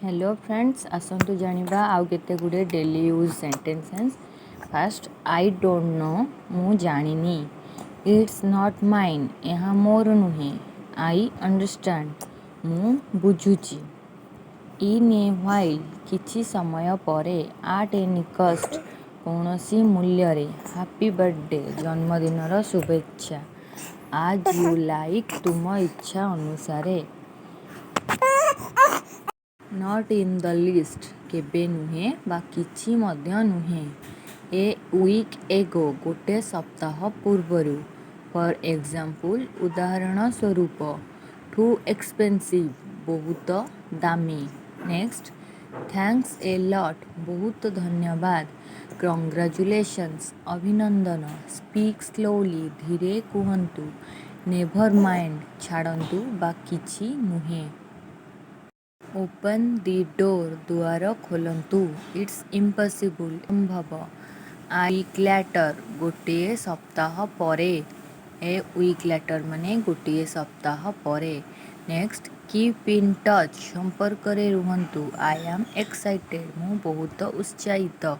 Hello friends, ଆସନ୍ତୁ ଜାଣିବା ଆଉ କେତେ ଗୁଡ଼ିଏ daily use sentences. First, I don't know, ମୁଁ ଜାଣିନି। It's not mine, ଏହା ମୋର ନୁହେଁ। I understand, ମୁଁ ବୁଝୁଛି। ଇନ୍ ଏ ହ୍ୱାଇଲ୍, କିଛି ସମୟ ପରେ। ଆଟ୍ ଏନି କଷ୍ଟ, କୌଣସି ମୂଲ୍ୟରେ। ହାପି ବର୍ଥଡେ, ଜନ୍ମଦିନର ଶୁଭେଚ୍ଛା। ଆଜ୍ you like, ତୁମ ଇଚ୍ଛା ଅନୁସାରେ। Not in the list, କେବେ ନୁହେଁ ବା କିଛି ମଧ୍ୟ ନୁହେଁ। ଏ ୱିକ୍ ଏଗୋ, ଗୋଟେ ସପ୍ତାହ ପୂର୍ବରୁ। ଫର୍ ଏକ୍ଜାମ୍ପଲ୍, ଉଦାହରଣ ସ୍ୱରୂପ। ଟୁ ଏକ୍ସପେନ୍ସିଭ୍, ବହୁତ ଦାମୀ। ନେକ୍ସଟ, thanks ଏ ଲଟ୍, ବହୁତ ଧନ୍ୟବାଦ। କଂଗ୍ରାଚୁଲେସନ୍ସ, ଅଭିନନ୍ଦନ। ସ୍ପିକ୍ ସ୍ଲୋଲି, ଧୀରେ କୁହନ୍ତୁ। ନେଭର୍ ମାଇଣ୍ଡ, ଛାଡ଼ନ୍ତୁ ବା କିଛି ନୁହେଁ। Open the door, ଦୁଆର ଖୋଲନ୍ତୁ। It's impossible, ଅସମ୍ଭବ। ଏ ୱିକ୍ ଲେଟର୍, ଗୋଟିଏ ସପ୍ତାହ ପରେ। ଏ ୱିକ୍ ଲେଟର୍ ମାନେ ଗୋଟିଏ ସପ୍ତାହ ପରେ। ନେକ୍ସଟ, keep in touch, ସମ୍ପର୍କରେ ରୁହନ୍ତୁ। I am excited, ମୁଁ ବହୁତ ଉତ୍ସାହିତ।